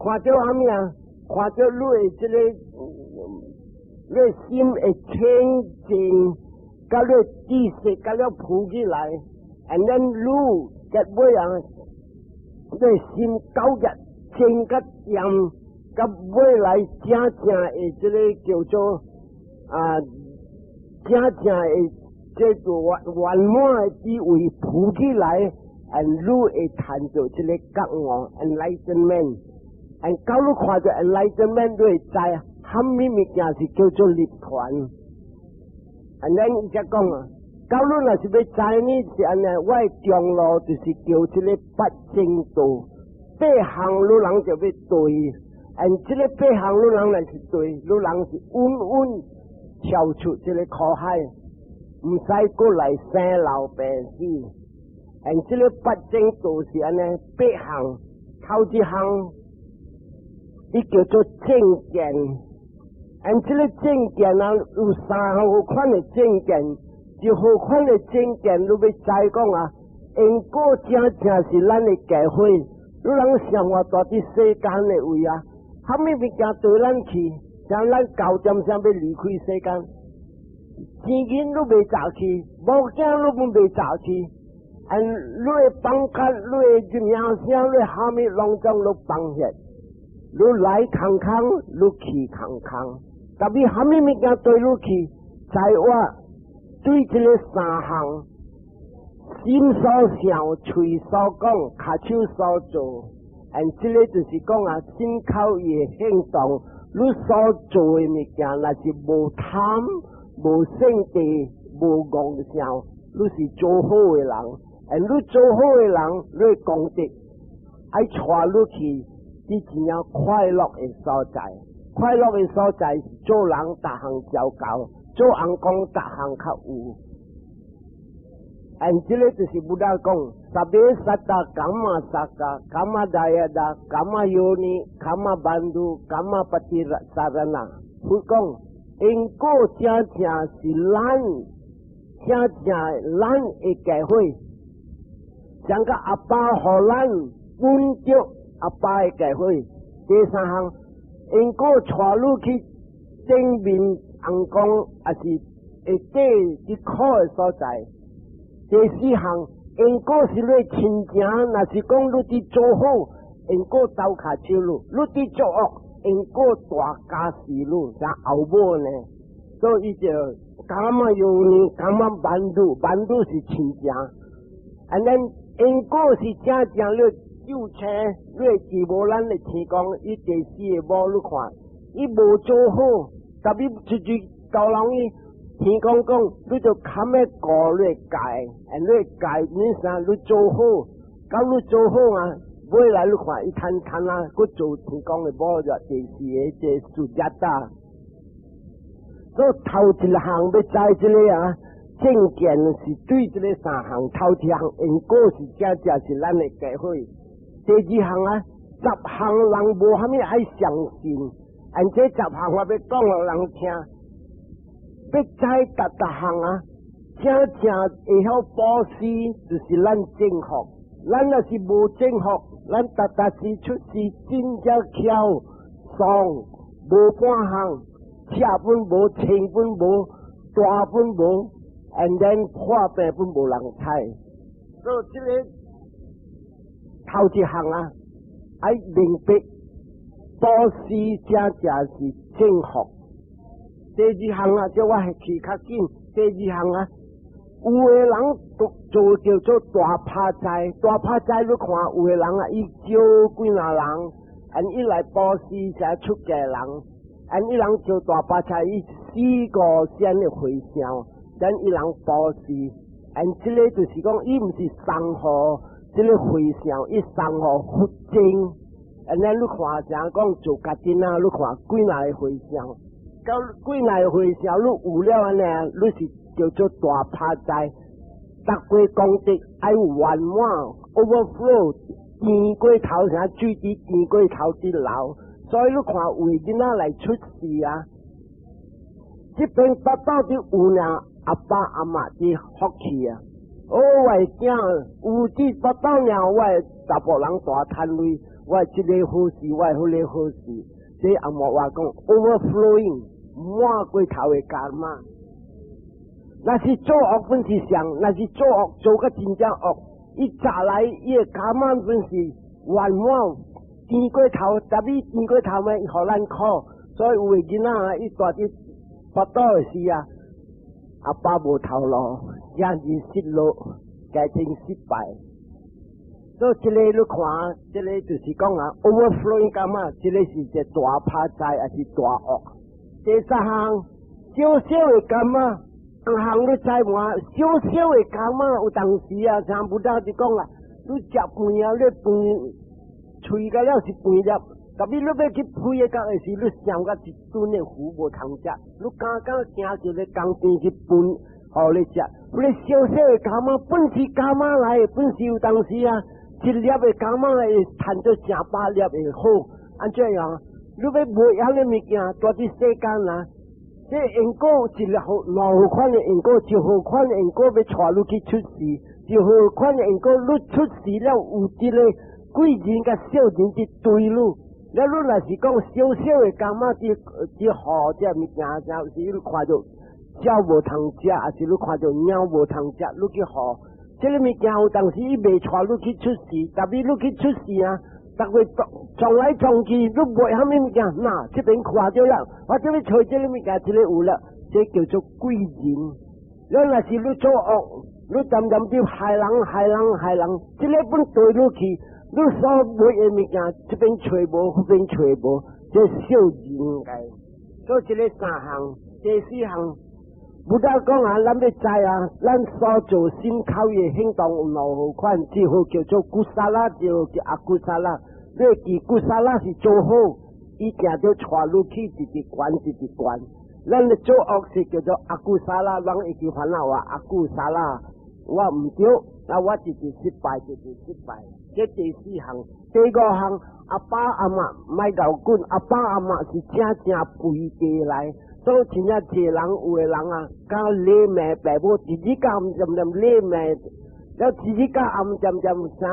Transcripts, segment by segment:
看著啥物啊？看著你的這個，你的心會清淨，佮你知識佮了浮起來，and then 你結尾啊，你的心夠日靜佮恬，佮未來正正的這個叫做啊，正正的這個圓滿的智慧浮起來，and 你會趁著這個覺悟 enlightenment。and 到你看著 enlightenment，你會知啥物物件是叫做涅槃。and then 伊才講啊，到你若是欲知呢，是按呢，我的中路就是叫這個八正道，八項你人就欲對，and 這個八項你人若是對，你人是穩穩跳出這個苦海，毋使閣來生老病死。and 這個八正道是按呢，八項，頭一項，伊叫做正見，and 這個正見啊，有三好款的正見，一好款的正見，你欲知講啊，因果正正是咱的家伙，你人生活蹛佇世間的位啊，啥物物件綴咱去，像咱9點鐘欲離開世間，錢銀你袂走去，某囝你嘛袂走去，and 你的房卡，你的名聲，你啥物攏總攏放下。你來空空，你去空空，特別啥物物件綴你去，在我對這個三項，心所想、喙所講、跤手所做，and 這個就是講啊，身口意行動，你所做的物件，若是無貪、無性地、無妄想，你是做好的人，and 你做好的人，你的功德愛帶你去佇真正快樂的所在，快樂的所在是做人逐項糟糕，做翁公逐項較有。and 這個就是 Buddha 講，sabbe satta kamma saka, kamma dayada, kamma yoni, kamma bandhu, kamma patisarana。佛講因果正正是咱，正正咱的家伙，像個阿爸予咱分著阿爸的家伙。第三項，因果帶你去正面翁公，抑是會底佇苦的所在。第四項，因果是你親情，若是講你佇做好，因果鬥跤手你；你佇做惡，因果大加勢你，像後母呢。所以就 kamma yoni，kamma bandhu，bandhu 是親情。and then 因果是正正你救車，你會記無咱的天公，伊第四个某你看，伊無做好，特別出去教人伊。天公講，你就堪欲顧你的界，你的界你啥？你做好，到你做好啊，未來你看伊趁趁啊，閣做天公的某就第四个這สุญต。所以頭一項欲知這個啊，正見是對這個三項，頭一項因果是正正是咱的家伙。第二項啊，十項人無蝦米愛相信，按這十項我欲講予人聽。欲知逐逐項啊，正正會曉布施，就是咱正福。咱若是無正福，咱逐逐時出世真正巧喪，無半項，赤本無，青本無，大本無，and then 破病本無人睬。所以這個頭一項啊，愛明白布施正正是正福。第二項啊，叫我去較緊。第二項啊，有的人做叫做大拍災，大拍災你看有的人啊，伊招幾若人，and 伊來布施才出家人，and 伊人做大拍災，伊四個先的回向，等伊人布施，and 這個就是講，伊毋是送予這個回向，伊送予佛證，and 咱你看像講做家己啊，你看幾若個回向，到幾若個回向，你有了按呢，你是叫做大拍災，逐個功德愛圓滿 overflow，甜過頭像水滴甜過頭佇流，所以你看為囡仔來出世啊，這邊腹肚佇有呢阿爸阿媽佇福氣啊，哦，我的囝有佇腹肚爾，我的查埔人大趁鐳，我這个好事，我彼个好事，這紅毛話講 overflowing 滿過頭的 karma。若是做惡本是上，若是做惡做個真正惡，伊早來伊的 karma 本是圓滿甜過頭，特別甜過頭咩，予咱苦。所以有的囡仔伊蹛佇腹肚的時啊，阿爸無頭路，囝兒失落，家庭失敗。所以這个你看，這个就是講啊，overflowing karma，這个是一個大拍災，還是大惡？第三項，少少的 karma，兩項你知無？少少的 karma 有當時啊，像 Buddha 就講啊，你食飯啊，你飯喙個了是飯粒，特別你欲去配的個時，你想到一頓的糊無通食，你敢敢行一个江邊去分，予你食，你小小的 karma，本是 karma 來的，本是有當時啊，一粒的 karma 會趁做成百粒的好，按怎樣？你欲賣遐個物件，蹛佇世間啊，這因果一個好兩好款的因果，一好款的因果欲帶你去出世，一好款的因果你出世了有這个貴人佮小人佇對你。了你若是講小小的 karma，佇佇予這物件，就是你看著鳥無通食，還是你看著貓無通食，你去予這个物件有當時伊袂帶你去出世，特別你去出世啊，逐個撞撞來撞去，你賣啥物物件？那這邊看著了，我這邊揣這个物件，這个有了，這叫做貴人。你若是你做惡，你恬恬佇害人、害人、害人，這个本對你去。你所賣的物件，這邊揣無，彼邊揣無，這小人來。所以這个三項，第四項，Buddha 講啊，咱欲知啊，咱所做心口的行動有兩好款，一號叫做 kusala，一號叫 akusala。你會記 kusala 是做好，伊定著帶你去直直懸，直直懸。咱咧做惡事叫做 akusala，咱會記煩惱話 akusala，我毋對，那我直直失敗，直直失敗。這第四項，第五項，阿爸阿媽莫𠢕滾，阿爸阿媽是正正肥地來，所以真正濟人有的人啊，敢禮貌爸母，直直甲暗漸漸禮貌，了直直甲暗漸漸啥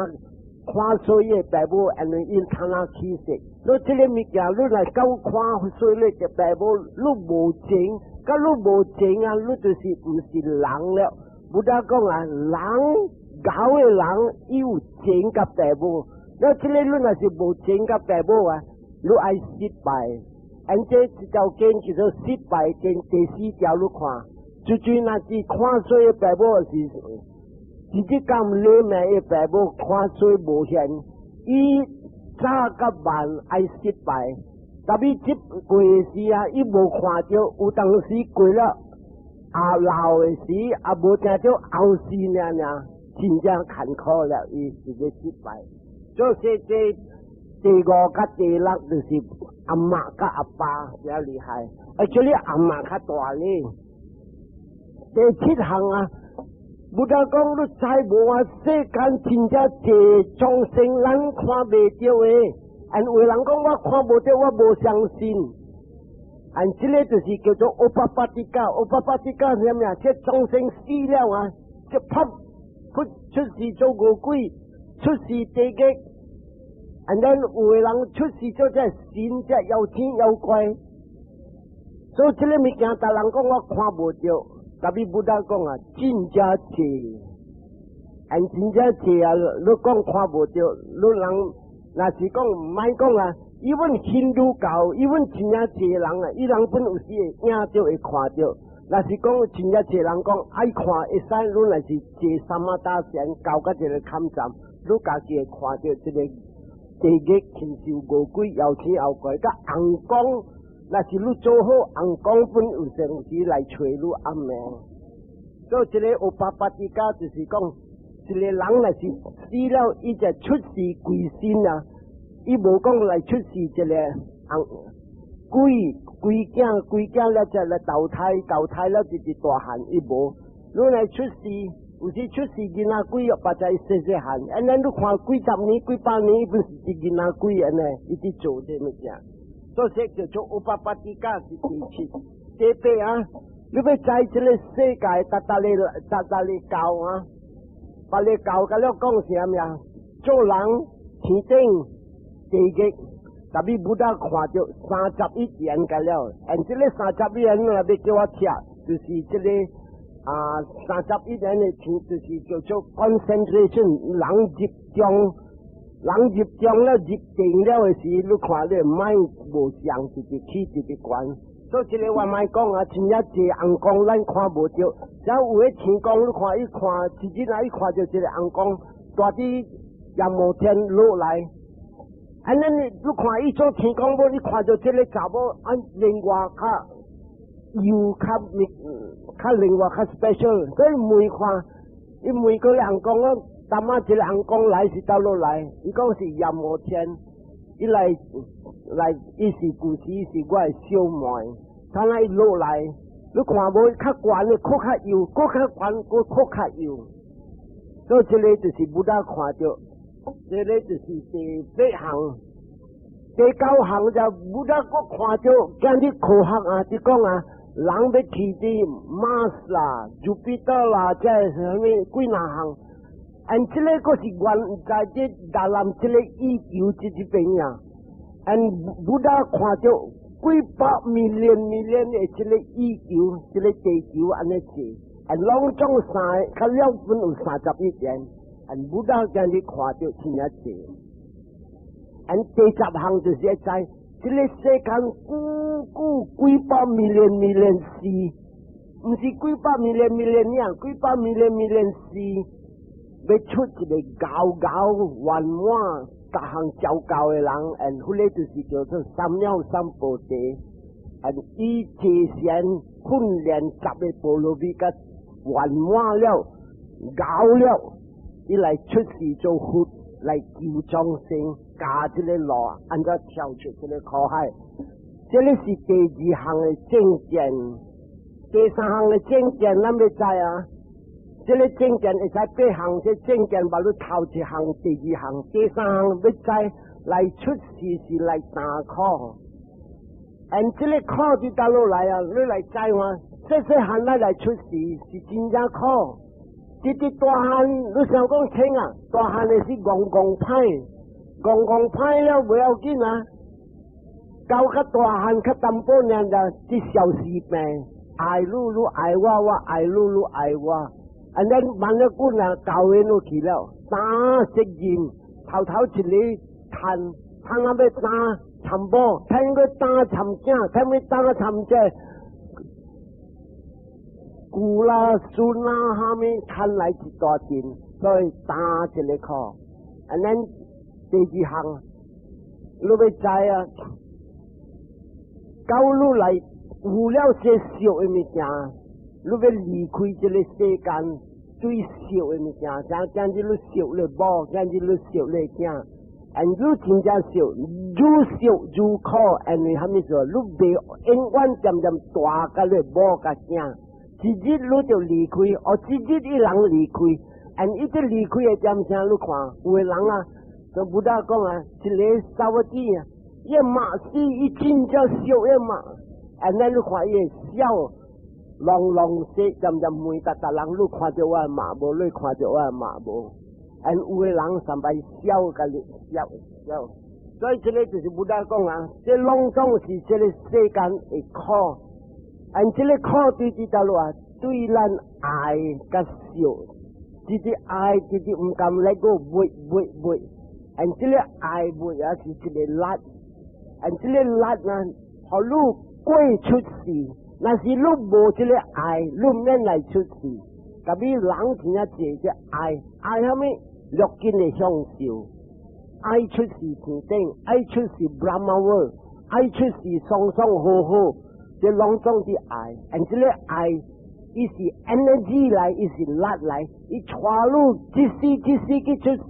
看衰的爸母，因為𪜶通哪起勢。你這个物件，你來夠看衰你的爸母，你無情，佮你無情啊，你就是毋是人了。Buddha 講啊，人。𠢕的人伊有情佮爸母，你這个你若是無情佮爸母啊，你愛失敗。按這一條經叫做失敗經，第四條你看，就算若是看衰的爸母是，直接咁禮貌的爸母看衰無限，伊早佮晚愛失敗。特別這過時啊，伊無看著，有當時過了啊老的時，啊無聽著後世爾爾。真正艱苦了，伊是咧失敗。所以這第五佮第六就是阿媽佮阿爸比較厲害，而且你阿媽較大咧。第七項啊，Buddha 講你知無啊？世間真正濟眾生，咱看袂著的。按有人講我看無著，我無相信。按這个就是叫做 upapattika，upapattika 是啥物啊？這眾生死了啊，就啪。出出世做餓鬼，出世地獄，and then 有的人出世做這神，這妖精妖怪，所以這个物件，逐人講我看無著，特別 Buddha 講啊，真正濟，按真正濟啊！你講看無著，你人若是講毋莫講啊，even 印度教，even 真正濟人啊，伊人本有時會影著會看著。若是講真正濟人講愛看會使，你若是坐 samatha 禪到甲一個坎站，你家己會看著這個地獄親像餓鬼妖精妖怪，佮尪公，若是你做好，尪公本有陣時來揣你暗暝。所以這個 upapattika 就是講，一個人若是死了，伊就出世鬼神啊，伊無講來出世一個尪鬼鬼囝鬼囝了才來投胎，投胎了直直大漢，伊無。你來出世，有時出世囡仔鬼，捌在細細漢，按呢你看幾十年、幾百年，伊本是一囡仔鬼按呢，伊佇做這物件。所以叫做 upapattika 是第七、第八啊！你欲知這个世界，逐逐个、逐逐个教啊，別个教佮了講啥物啊？做人天頂。地獄，特別 Buddha 看著31緣個了，and 這個三十一緣若欲叫我聽，就是這個啊三十一緣的天，就是叫做 concentration，人入中，人入中了入定了的時，你看你 mind 無相，直直起直直懸。所以這個我莫講啊，真正濟尪公咱看無著，只有的天公你看伊看，一日啊伊看著這個尪公蹛佇閻魔天落來。按呢你看伊做天公母，你看著這個查某，按另外較又較較另外較 special，所以問看，伊問個尪公講，當仔這個尪公來是佗落來？伊講是閻魔天，伊來來，伊是舊時是我的小妹，他那伊落來，你看無較懸的，閣較幼，閣較懸，閣閣較幼，所以這個就是 Buddha 看著。這個就是第八項，第九項就 Buddha 閣看著，今日科學啊，就講啊，人欲去佇 Mars 啦、Jupiter 啦，這啥物幾若項，and 這個閣是原在這大南這個宇宙這一邊啊，and Buddha 看著幾百 million million 的這個宇宙，這個地球按呢濟，and 攏總三較了分有31緣。Buddha 今日看著真正濟，and 第十項就是會知，這個世間久久幾百 million million 世，毋是幾百 million million 爾，幾百 million million 世，欲出一個𠢕𠢕圓滿逐項照教的人，and 彼個就是叫做三藐三菩提，and 伊坐禪訓練十個波羅蜜甲圓滿了，𠢕了。伊來出世做佛，來救眾生，教這個路，按怎跳出這個苦海。這個是第二項的正見，第三項的正見，咱欲知啊。這個正見會使八項，這正見無你頭一項、第二項、第三項欲知來出世是來擔苦。and 這個苦佇佗落來啊？你來知嗎？細細漢咱來出世是真正苦。直直大漢，你想講清啊？大漢的是戇戇歹，戇戇歹了袂要緊啊。到較大漢較淡薄爾就這小時病，愛你你愛我，我愛你你愛我。按呢慢了久啊，教會都去了，擔責任，頭頭一個趁，趁啊欲擔尋某，趁欲擔尋囝，趁欲擔尋這。姑啦、孫啦，蝦米趁來一大陣，所以擔一個苦。按呢第二項，你欲知啊？到你來有了這俗的物件，你欲離開這個世間最俗的物件，像今日你惜你某，今日你惜你囝，and 你真正惜，愈惜愈苦，因為蝦米做？你袂永遠漸漸大佮你某佮囝。一日你就離開，哦，一日伊人離開，and 伊這離開的點聲，你看有的人啊，就 Buddha 講啊，一個查某子啊，伊嘛死，伊真正惜伊嘛，and 呢你看伊會笑，攏攏說，漸漸問逐逐人，你看著我的目無？你看著我的目無？and 有的人上擺笑共你笑笑，所以這個就是 Buddha 講啊，這攏總是這個世間的苦。按這個苦對佇佗落啊？對咱愛佮惜，這個愛，這個毋甘來個袂袂袂，按這個愛袂也是一個力，按這個力啊，予你過出世。若是你無這個愛，你毋免來出世。特別人聽啊濟這愛，愛蝦米？六根的享受，愛出世天頂，愛出世 Brahma world，愛出世爽爽好好。這攏總是愛，and 這個愛，伊是 energy 來，伊是力來，伊帶你一世一世去出世。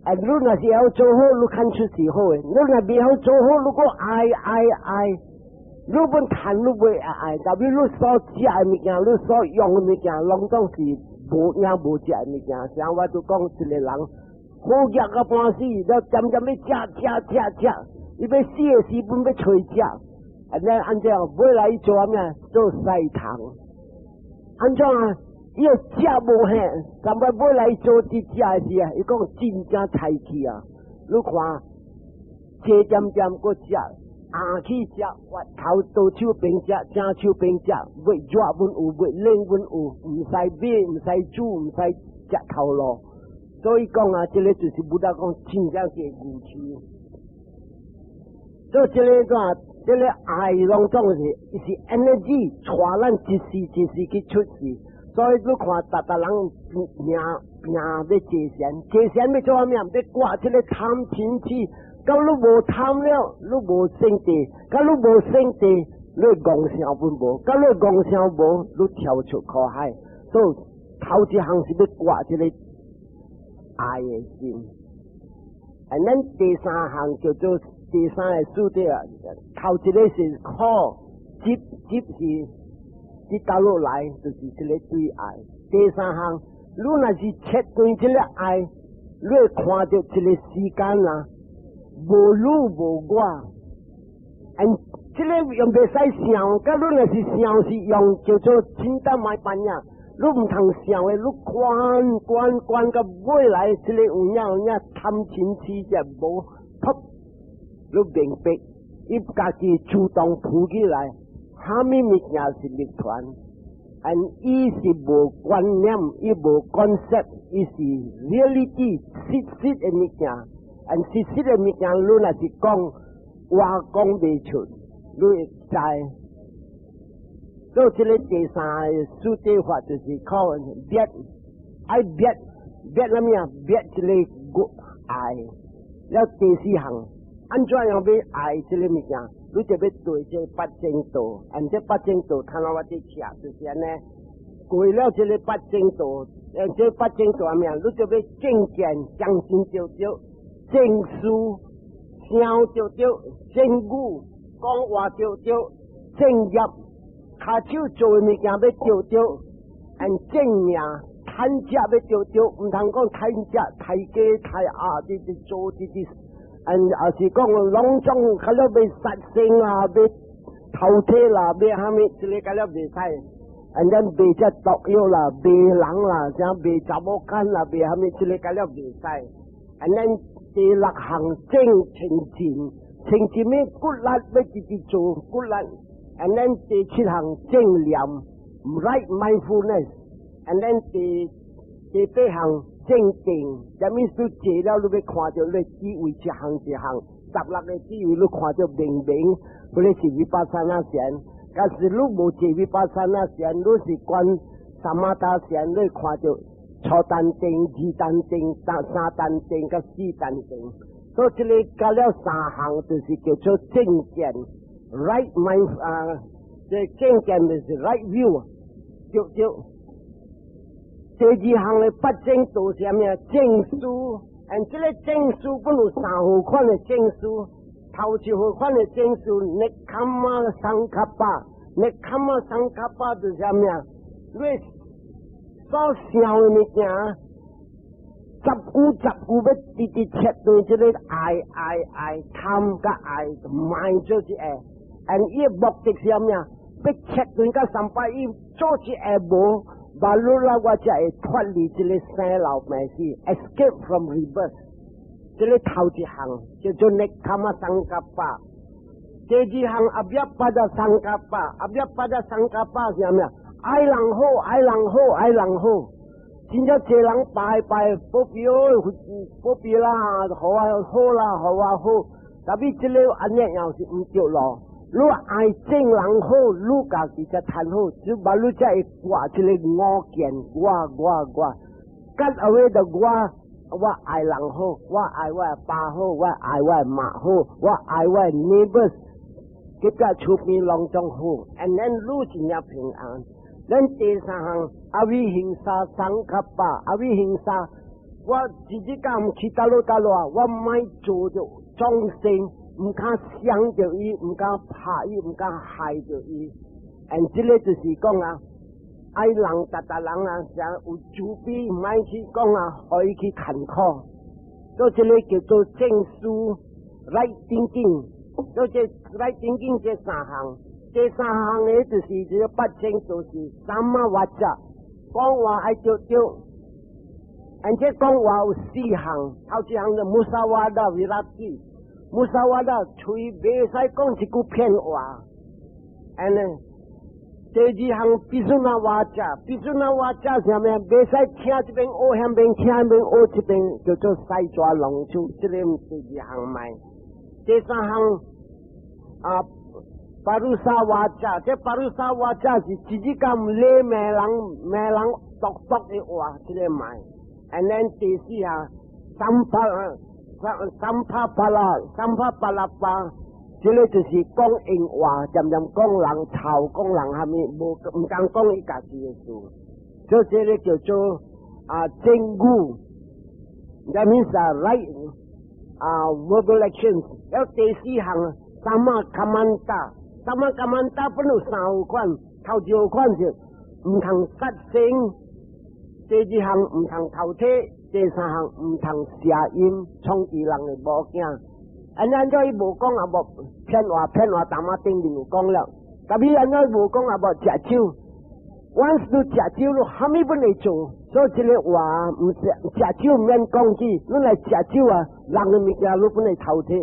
and 你若是曉做好，你肯出世好的；你若袂曉做好，你閣愛愛愛，你本趁你袂愛，特別你所食的物件，你所用的物件，攏總是無影無跡的物件。像我就講一個人，好額到半死，了漸漸欲食食食食，伊欲死的時陣欲揣食。按呢按怎尾來伊做啥物？做屎蟲。按怎啊？伊個食無限，但擺尾來做佇食的時啊，伊講真正菜氣啊！你看，坐恬恬閣食，紅去食，我頭倒手邊食，正手邊食，欲熱阮有，欲冷阮有，毋使買，毋使煮，毋使食頭路。所以講啊，這个就是 Buddha 講真正嘅愚痴。所以這个怎？這个愛攏總是，伊是 energy，帶咱一世一世去出世。所以你看，逐逐人拼拼欲坐禪，坐禪欲做啥物啊？欲割這个貪嗔痴。到你無貪了，你無勝地；到你無勝地，你戇想攏無；到你戇想無，你跳出苦海。所以頭一項是欲割這个愛的心。啊，咱第三項叫做第三个數字啊，頭一个是苦，集集是佇倒落來，就是這个對愛。第三項，你若是切斷這个愛，你會看著這个世間啊，無你無我，嗯，這个用袂使想，佮你若是想是用叫做 cintāmayapaññā，你毋通想的，你觀觀觀到尾來，這个有影有影貪嗔痴則無，噗，你明白，伊家己自動浮起來，啥物物件是涅槃，and 伊是無觀念，伊無 concept，伊是 reality 實實的物件。and 實實的物件，你若是講話講袂出，你會知。所以這个第三个四諦法就是靠滅，愛滅滅啥物啊？滅這个愛。了第四項，按怎樣欲愛這个物件？你就欲對這八正道，按這八正道，看到我佇寫就是按呢。過了這个八正道，這八正道啥物啊？你就欲正見，相信對對。正思想對對，正語講話對對，正業跤手做的物件欲對對，and 正命趁食欲對對，毋通講趁食刣雞刣鴨，這這做這這，and 也是講攏總較了欲殺生啊，欲偷竊啦，欲蝦米，這个較了袂使。and 咱賣這毒藥啦，賣人啦，啥賣查某囡啦，賣蝦米，這个較了袂使。and 咱第六項正清淨，清淨的骨力欲直直做骨力。and 咱第七項正念，right mindfulness。and 咱第八項正定，啥物事坐了，你欲看著你智慧一項一項，16個智慧你看著明明，彼个是 vipassana 禪。但是你無坐 vipassana 禪，你是觀 samatha 禪，你看著初禪定、二禪定、三禪定、佮四禪定。所以這个加了三項，就是叫做正見，right mind 啊，這正見就是 right view，對對。第二項的八正道是啥物啊？正思，and 這个正思本有三號款的正思，頭一號款的正思，nekkhamma sankappa，nekkhamma sankappa 就是啥物啊？你所想的物件，十句十句欲直直切斷這个愛愛愛貪佮愛，賣做一下，and 伊的目的是啥物啊？欲切斷到三擺，伊做一下無。巴魯拉我才會脫離這个生老病死，escape from rebirth。這个頭一項叫做 nekkhamma sankappa。第二項 abyāpāda sankappa，abyāpāda sankappa 是啥物啊？愛人好，愛人好，愛人好。真正濟人拜拜保庇哦，保庇啦，好啊好啦，好啊好。但是這个按呢樣是毋對咯。你愛眾人好，你家己才趁好，就把你才會割這个我見，我我我，cut away the 我，我愛人好，我愛我爸好，我愛我媽好，我愛我 neighbors，結果厝邊攏總好，and then 你真正平安。咱第三項 avihiṃsā sankappa，avihiṃsā，我自己敢去佗落佗落啊，我莫做著眾生。毋敢傷著伊，毋敢拍伊，毋敢害著伊。and 這个就是講啊，愛人逐逐人啊，誠有慈悲，毋愛去講啊，予伊去艱苦。所以這个叫做正思 right thinking。所以這 right thinking 這三項，這三項的就是這个八正道是 sammā vācā，講話愛對對。而且講話有四項，頭一項就 musāvādā virati。Musavada 喙袂使講一句騙話。And then 第二項 pisuna vaca，pisuna vaca 是啥物？袂使聽這邊學遐邊，聽遐邊學這邊，叫做西蛇龍手，這個第二項莫。第三項啊，parusa vaca，這 parusa vaca 是直接咁咧罵人罵人毒毒的話，這個莫。And then 第四項，samphappalapa，samphappalapa。這個就是講閒話，漸漸講人臭，講人蝦米，無毋敢講伊家己的事。所以這個叫做啊正語，that means right 啊 verbal actions。了第四項，samma kammanta，samma kammanta 本有三款，頭一款是毋通殺生，第二項毋通偷提，第三項毋通邪淫，創治人的某囝。按呢伊無講啊，無騙話騙話，淡仔頂面有講了。特別按呢無講啊，無食酒。Once 你食酒，你蝦米本會做？所以這個話毋是食酒毋免講起，你來食酒啊，人的物件你本會偷提，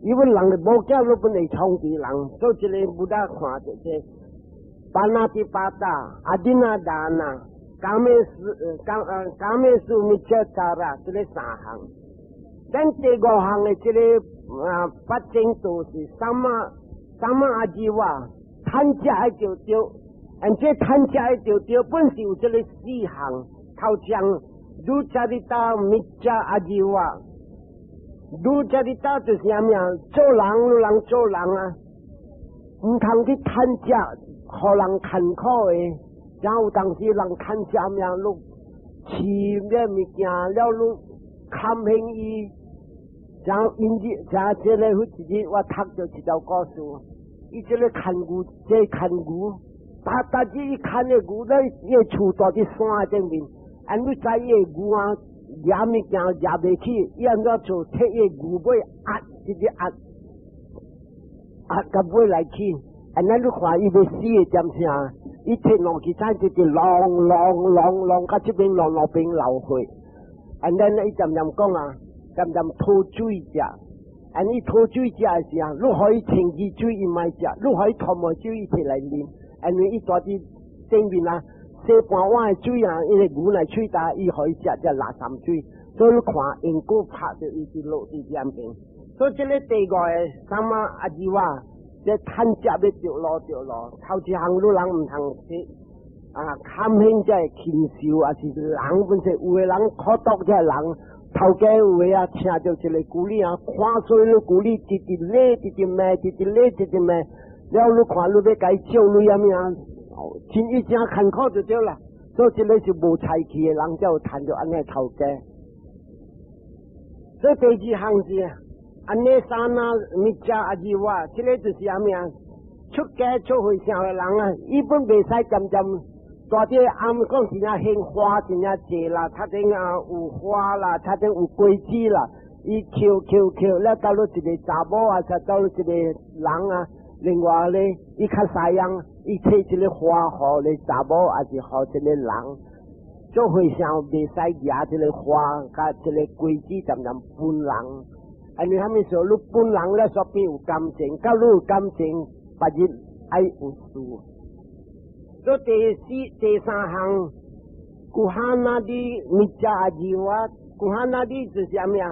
因為人的某囝你本會創治人，所以這個 Buddha 看著這 panatipata、adinnadana、kamesu kamesu micchacara 這個三項。咱第五項的這個啊，八正道是 samma samma ajiva，趁食愛著對，而這趁食愛著對，本是有這個四項，頭項 duccarita miccha ajiva，duccarita 就是啥物啊？做人人做人啊，毋通去趁食，予人艱苦的，然後有當時人趁食物，你飼咩物件了，你堪興伊。然後因這，像這個，有一日我讀著一條故事，伊這個牽牛，這個牽牛，逐逐日伊牽的牛咧，伊的厝住佇山頂面，按你知伊的牛啊，掠物件掠袂起，伊按怎做？提伊的牛尾壓，直直壓，壓到尾來去。按呢你看伊欲死的點聲，伊提落去，才直直啷啷啷啷，到這邊啷啷邊流血。按呢伊漸漸講啊，漸漸討水食，按伊討水食的時候，你予伊清氣水伊莫食，你予伊吐沫水伊摕來啉。因為伊住佇頂面啊，洗半碗的水啊，伊個牛奶喙焦，伊予伊食這垃圾水，所以你看因果拍著伊直落佇這邊。所以這個第五個 samma ajiva，這趁食欲著路著路，頭一項你人毋通去啊，堪興這禽獸，抑是人本身有的人苦毒這人。頭家有的啊，請著一個姑娘啊，看衰你姑娘直直咧，直直罵，直直咧，直直罵，了你看你欲共伊借鐳啥物啊？真伊真艱苦就對啦。所以這個是無才氣的人才有趁著按呢頭家。所以第二項是 anesana miccha ajiva，這個就是啥物啊？出家做和尚的人啊，伊本袂使漸漸。大啲暗講真正鮮花真正濟啦，頭頂啊有花啦，頭頂有果子啦，伊抾抾抾了到了一個查某啊，才到了一個人啊，另外咧，伊較西樣，伊提一個花予咧查某，抑是予一個人，做和尚袂使舉這個花，佮這個果子漸漸分人，因為蝦米說，你分人了，煞變有感情，佮你有感情，別日愛有事。所以第四、第三項，kuhanadi miccha ajiva，kuhanadi 就是啥物啊？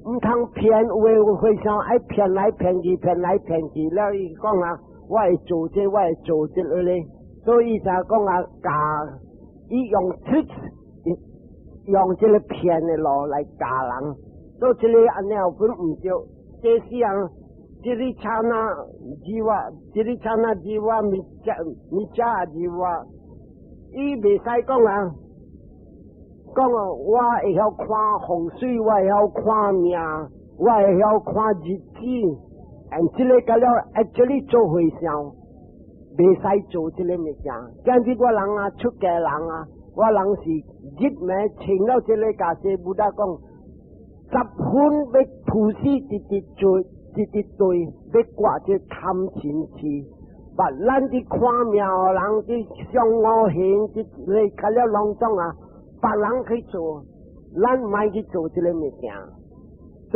毋通騙有的和尚愛騙來騙去，騙來騙去，了伊講啊，我會做這個，我會做這個咧，所以才講啊，教伊用 tricks，用這個騙的路來教人，所以這個按呢本毋對。第四項，tiricchana jiva，tiricchana jiva miccha miccha ajiva，伊袂使講啊，講啊，我會曉看風水，我會曉看命，我會曉看日子，and 這個甲了 actually 做和尚，袂使做這個物件。今日我人啊，出家人啊，我人是入門穿了這個袈裟，Buddha 講十分欲屠死，直直做，直直對，欲割這貪嗔痴。把咱佇看命人佇上五行，佇咧較了攏總啊，別人去做，咱莫去做這個物件。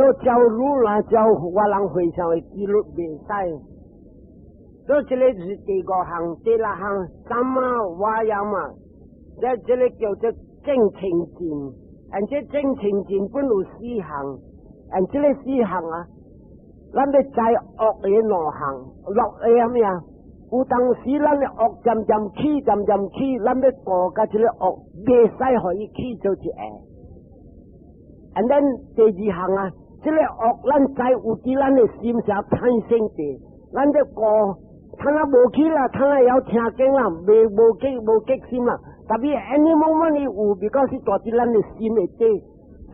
所以照汝啦，照我人回向的紀律袂使。所以這个是第五項，第六項 samma vayama，這個叫做正清淨。而這正清淨本有四項，而這个四項啊，咱欲知惡的兩項，惡的啥物啊？有當時咱的惡漸漸起，漸漸起，咱欲顧佮這个惡，袂使予伊起做一下。And then 第二項啊，這个惡咱知有佇咱的心上產生的，咱欲顧，他若無起啦，他若會曉聽經啦，袂無激無激心啦。但是 any moment 伊有，because 是住佇咱的心內底，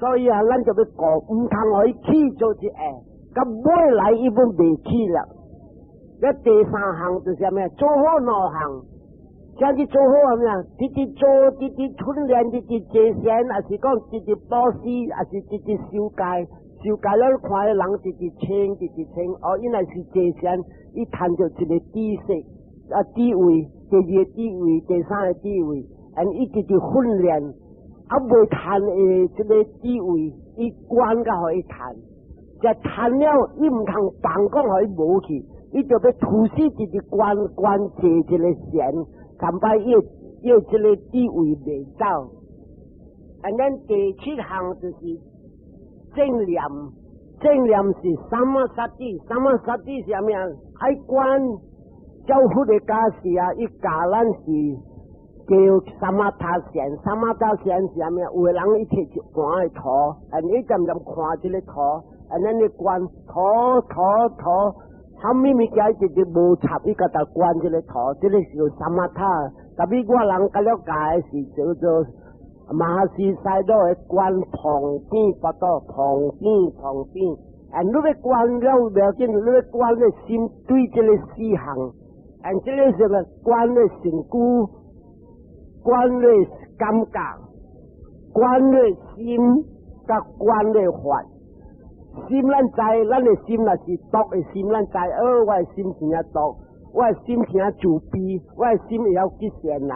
所以啊，咱就欲顧，毋通予伊起做一下，到尾來伊本袂起啦。這第三項就是啥物？做好兩項，這樣子做好啥物啊？直直做，直直訓練，直直坐禪，抑是講直直布施，抑是直直修戒，修戒了看彼人直直清，直直清。哦，原來是坐禪，伊趁著一个知識啊智慧，第二个智慧，第三个智慧，and 伊直直訓練，啊未趁的這个智慧，伊關甲予伊趁，就趁了，伊毋通放講予伊無去。伊就欲吐死直直關關坐這个禪，近擺伊伊這个智慧袂走。And then 第七項就是正念，正念是 samma sati，samma sati 是啥物啊？愛觀照佛的教示啊，伊教咱是叫 samatha 禪，samatha 禪是啥物啊？有的人伊摕一盤的土，and 伊漸漸看這个土，and then 你觀土土土。啥物物件直直無插，伊共逐觀這个土，這个是 samatha。Tapi 我人較了解是叫做馬哈西賽多的觀旁邊巴肚，旁邊旁邊。And 你欲觀了無要緊，你欲觀的心對這个四項，and 這个是個觀的身軀，觀的感覺，觀的心，佮觀的法。心咱知，咱的心若是毒的心，咱知，哦，我的心真正毒，我的心真正自卑，我的心會曉激善人。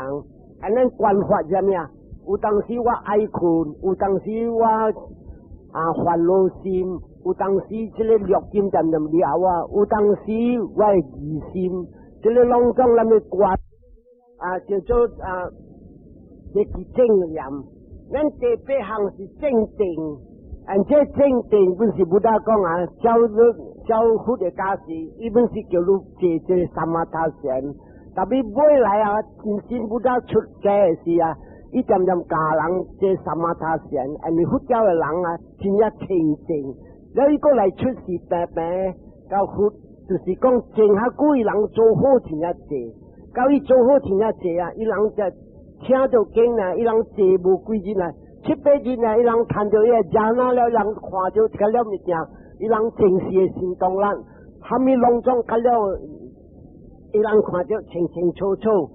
按咱觀法啥物啊？有當時我愛睏，有當時我啊煩惱心，有當時這个六根漸漸掠我，有當時我的疑心，這个攏總咱欲觀啊，叫做啊，這是正念。咱第八項是正定。And 這正定本是 Buddha 講啊，照照佛的教示，伊本是叫你坐這個 samatha 禪。Tapi 尾來啊，真正 Buddha 出家的時啊，伊漸漸教人坐 samatha 禪，因為佛教的人啊，真正清淨。了伊閣來出世平平到佛，就是講靜較久，伊人做好真正濟，到伊做好真正濟啊，伊人就聽著經啊，伊人坐無幾日啊。七八日啊，伊人趁著伊个 jhana 了，人看著這了物件，伊人前世的神通力，蝦米攏總較了，伊人看著清清楚楚。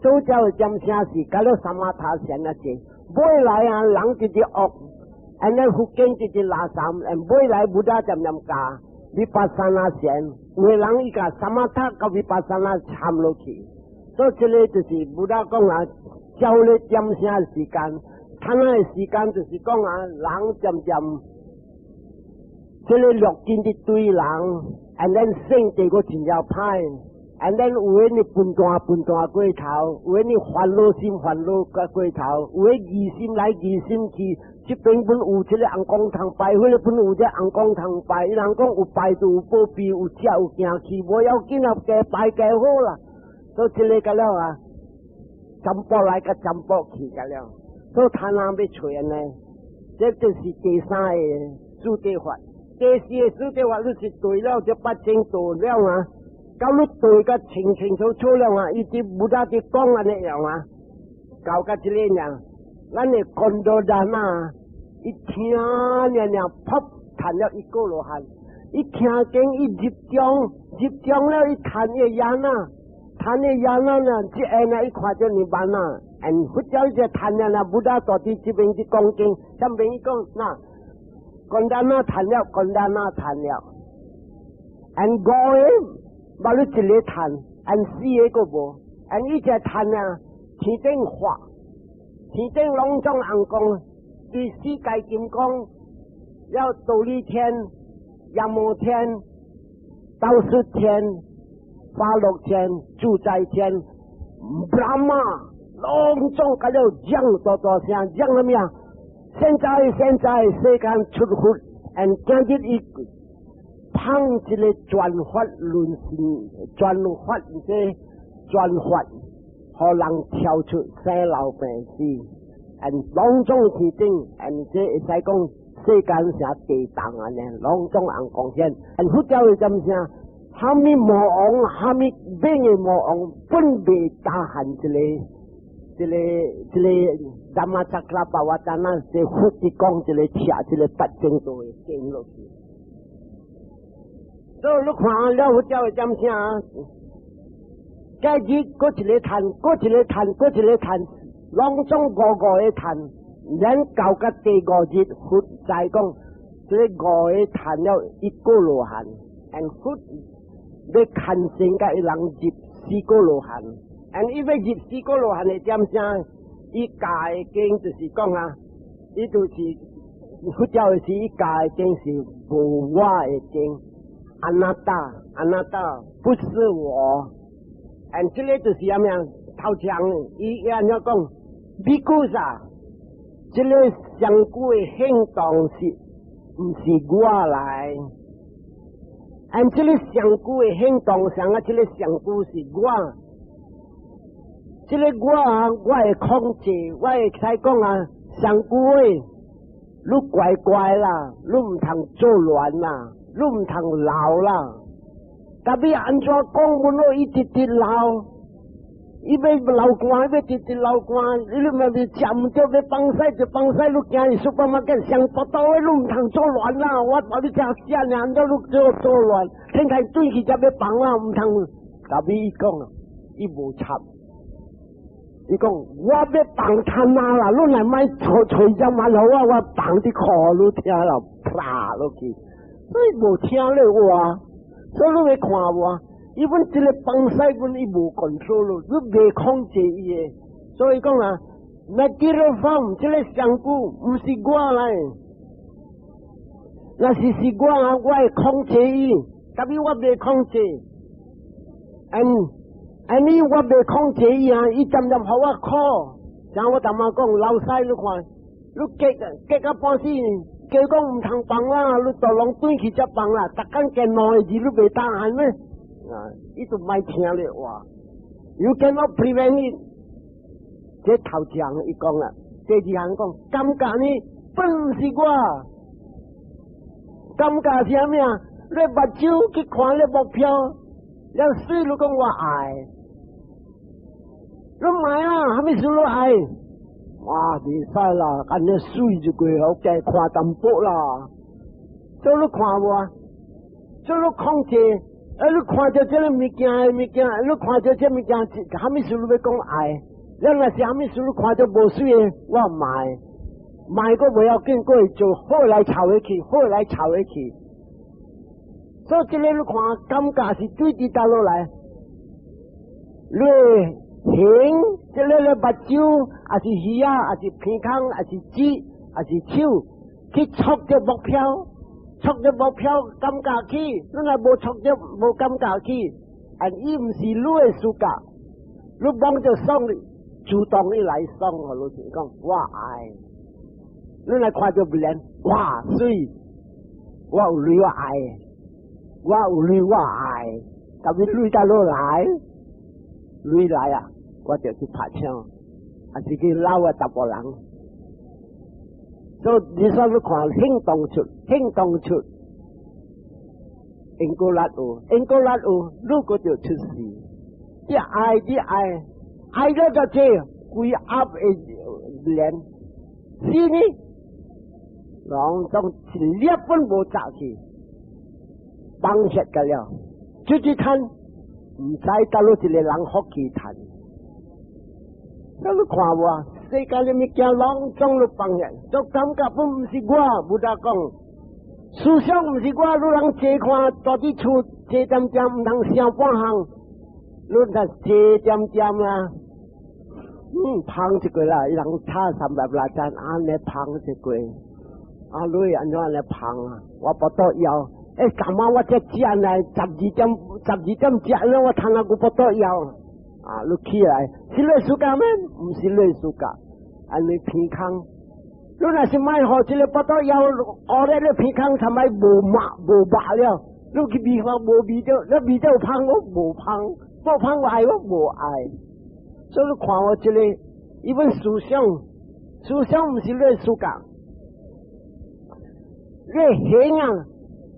做這的點聲是，較了 samatha 禪啊濟。尾來啊，人直直惡，按呢佛經直直垃圾，尾來 Buddha 漸漸教 vipassana 禪，有的人伊共 samatha 佮 vipassana 摻落去，所以這个就是 Buddha 講啊，照咧點聲時間。他那个時間就是講啊，人漸漸這个六根的對人，and then 性地閣真正歹，and then 有的你笨蛋笨蛋過頭，有的你煩惱心煩惱過過頭，有的疑心來疑心去，這邊本有這个尪公通拜，彼个本有這尪公通拜，伊人講有拜就有保庇，有食有行去，無要緊啊，加拜加好啦。所以這个個了啊，占卜來佮占卜去個了。所以他人欲揣呢，這就是第三个四諦法。第四个四諦法，你是對了這八正道了啊，到你對甲清清楚楚了啊，伊佇 Buddha 佇講按呢樣啊，搞甲這个樣，咱的 Kondadana，伊聽爾爾，噗，趁了一個羅漢，伊聽經伊入中，入中了伊趁伊 jhana，趁伊 jhana 呢，這下呢伊看著 nibbana。And 佛教就趁了啦，Buddha 到佇這邊去講經，上邊伊講那，Kondana 趁了，Kondana 趁了，and 五個無你一個趁，and 四個閣無，and 伊只趁啊，天頂法，天頂攏總尪公，對世界金剛，了忉利天、夜摩天、兜率天、化樂天、自在天、Brahma，攏總共了講大大聲，講啥物啊？現在現在世間出佛，and 今日伊放一個轉法輪心，轉法這轉法，予人跳出生老病死，and 攏總天頂，and 這會使講世間成地動按呢，攏總紅貢獻。and 佛教會怎聲？蝦米魔王，蝦米猛的魔王，本袂打撼這個。這個這個 Dhammacakkapavattana，這佛佇講這個拆這個八正道的經落去。所以你看了佛教會點聲？該日閣一个嘆，閣一个嘆，閣一个嘆，攏總五五个嘆，咱到甲第五日，佛在講，這个五个嘆了一果羅漢，and 佛欲牽線共伊人入四果羅漢。and 伊欲入四果羅漢的點聲？伊教的經就是講啊，伊就是佛教的是伊教的經是無我的經，anatta，anatta 不是我。and 這个就是啥物啊？頭前伊按怎講？比丘啊，這个身軀的行動是毋是我來？and 這个身軀的行動上啊，這个身軀是我。這个我啊，我會控制，我會使講啊，身軀的，你乖乖啦，你毋通做亂啦，你毋通老啦。特別按怎講，阮咯伊直直老，伊欲流汗，欲直直流汗，你嘛是食毋著，欲放屎就放屎，你行去 supermarket 上腹肚的，你毋通做亂啦！我予你食啥爾，按怎你做做亂？天開轉去才欲放啦，毋通。特別伊講，伊無插。伊講我欲放痰啊啦，你來莫揣揣只蠻好啊，我放佇褲你聽啦，啪落去，所以無聽你話，所以你欲看無？伊本這个放屎本伊無 control 咯，你袂控制伊的，所以講啊，material form 這个身軀毋是我來，若是是我啊，我會控制伊，特別我袂控制，and 按呢我袂控制伊啊，伊漸漸予我苦。像我頭仔講，老師你看，你結結到半死，加講毋通放啦，你都攏轉去才放啦。逐工見兩个字你袂當按咩？啊，伊就莫聽你話。You cannot prevent it。這頭一項伊講啦，第二項講，感覺呢本毋是我，感覺是啥物啊？你目睭去看你目標，了水你講我愛。你莫啊，啥物事你愛？哇，袂使啦，按呢水就過好，加看淡薄啦。所以你看無啊？所以你控制，啊，你看著這个物件的物件，你看著這物件，啥物事你欲講愛？你若是啥物事你看著無媠的，我毋愛，賣閣袂要緊，閣會做好來湊下去，好來湊下去。所以這个你看，感覺是對佇佗落來，你。行，這个咧目睭，抑是耳仔，抑是鼻孔，抑是舌，抑是手，去觸著目標，觸著目標感覺起，你若無觸著無感覺起，啊，伊毋是你的思覺，你摸著爽，主動伊來爽，予你講我愛，你來看著別人，哇媠，我有鐳我愛，我有鐳我愛，特別鐳佗落來，鐳來啊！我就去拍槍，抑是去鬧個查埔人。所以你說你看行動出，行動出，因果力有，因果力有，你閣就出事。你愛你愛，愛了就這規鴨的連，是呢？攏總一粒本無雜去，放下個了，出去趁，毋知佗落一个人福氣趁。你看無啊？世間的物件攏總都放下，就感覺本毋是我，無得講。思想毋是我，你人坐看住佇厝坐恬恬，毋通想半項，你若坐恬恬啊，芳一過啦，伊人炒三百六盞，按呢芳一過，啊，你按怎來芳啊？我腹肚枵，欸，昨晚我才食呢，12點12點食了，我通啊閣腹肚枵。啊，你起來，是你 suka 咩？毋是你 suka，按呢鼻空。你若是莫予這个腹肚枵，後日你鼻空才擺無肉無肉了。你去味看無味著，你味著有芳無？無芳，無芳我愛無？無愛。所以你看我這个，伊本思想，思想毋是你 suka。你行啊，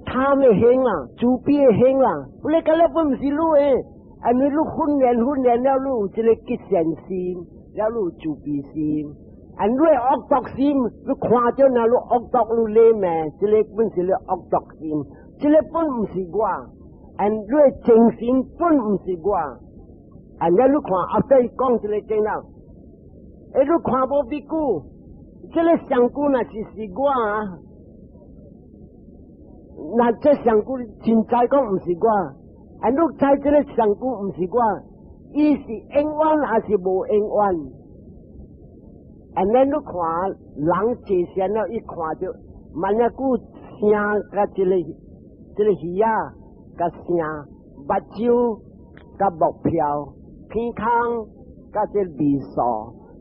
貪的行啊，慈悲的行啊，你感覺本毋是你的。因為你訓練訓練了，你有這个結善心，了你有慈悲心。啊，你惡毒心，你看著若你惡毒，你禮命，這个本是你惡毒心，這个本毋是我。啊，你精神本毋是我。啊，你看後底講這个經了，欸，你看無比丘，這个身軀若是是我啊，那這身軀真知講毋是我。啊！你知這个身軀毋是我，伊是永遠還是無永遠？啊！咱你看人坐禪了，伊看著萬一久聲佮這个魚仔佮聲，目睭佮目標，鼻孔佮這味素，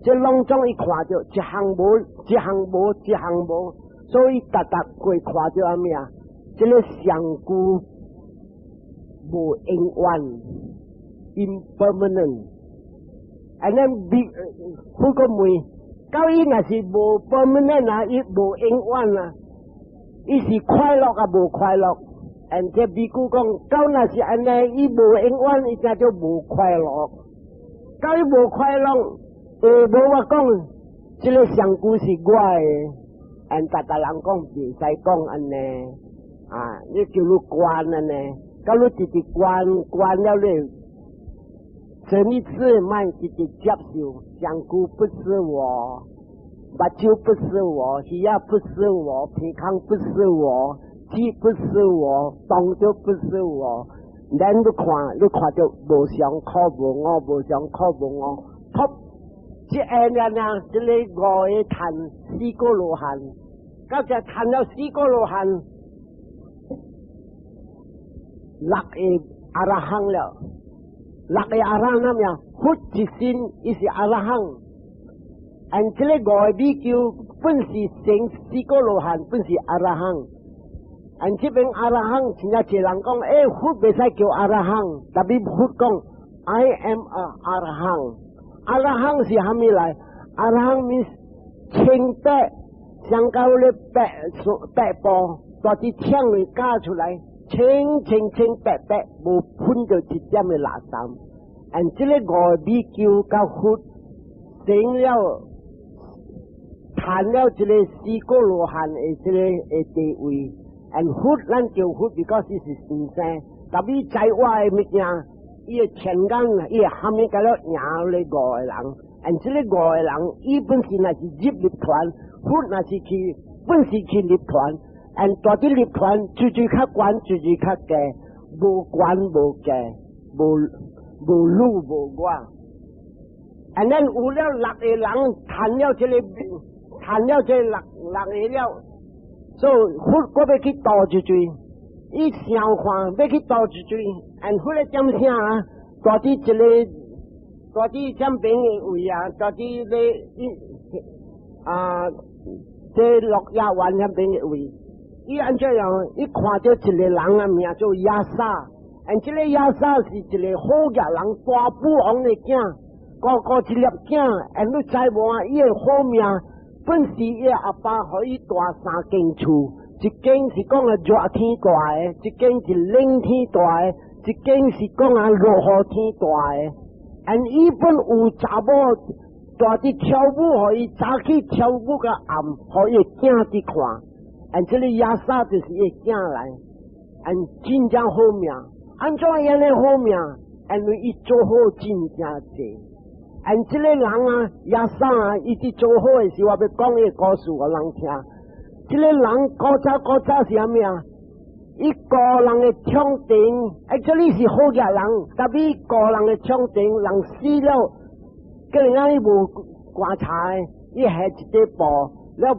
這攏總伊看著一項無，一項無，一項無，所以逐逐過看著啥物啊？這个身軀無永遠，impermanent。啊，咱比佛閣問，到伊若是無 permanent 啊，伊無永遠啊，伊是快樂啊無快樂？and 這比丘講，到若是按呢，伊無永遠，伊才叫無快樂。到伊無快樂，會無我講，這个身軀是我的，and 逐逐人講袂使講按呢，啊，你叫你觀按呢，到你直直觀觀了你，這一次莫直直接受，身軀不是我，目睭不是我，耳仔不是我，鼻孔不是我，舌不是我，動作不是我。咱你看，你看著無常苦無我，無常苦無我，噗！這下爾爾，這个五個壇四果羅漢，到這壇了四果羅漢，六個阿羅漢了，六個阿羅漢那麼佛一身，伊是阿羅漢。按這个五个比丘本是成四果羅漢，本是阿羅漢。按這邊阿羅漢，真正濟人講，欸，佛袂使叫阿羅漢，特別佛講，I am a 阿羅漢。阿羅漢是蝦米來？阿羅漢 means 清白，上高咧白白布，大啲槍裡加出來，清清清白白，無噴著一點的垃圾。按這个五個比丘佮佛成了，談了這个四果羅漢的這个的地位。and 佛咱叫佛，because 伊是先生，特別在外的物件，伊的天眼，伊的蝦米甲了贏咧五個人，and 這个五個人，伊本身若是入涅槃，佛若是去，本是去涅槃，and 大啲涅槃，最最較懸，最最較低，無懸無低，無無汝無我。and 咱有了六個人，談了這个，談了這六六個了。所以佛閣欲去渡一水，伊想看欲去渡一水，and 佛咧點啥啊？住佇一个，住佇這邊的位啊，住佇咧啊，這鹿野苑遐邊的位。伊按怎樣？伊看著一个人啊，名做亞薩，and 這个亞薩是一个好額人，大富翁的囝，個個一粒囝，and 你知無啊？伊的好命。本是伊阿爸予伊蹛三間厝，一間是講啊熱天蹛的，一間是冷天蹛的，一間是講啊落雨天蹛的。and 伊本有查某蹛佇跳舞，予伊早起跳舞到暗，予伊囝佇看。and 這个亞薩就是伊囝來，and 真正好命。按怎樣的好命？因為伊做好真正濟。and 這个人啊，亞薩啊，伊佇做好的時，我欲講伊個故事予人聽。這个人古早古早是啥物啊？伊顧人的場地，actually 是好額人，特別顧人的場地，人死了，叫人家伊無棺材，伊下一塊布了，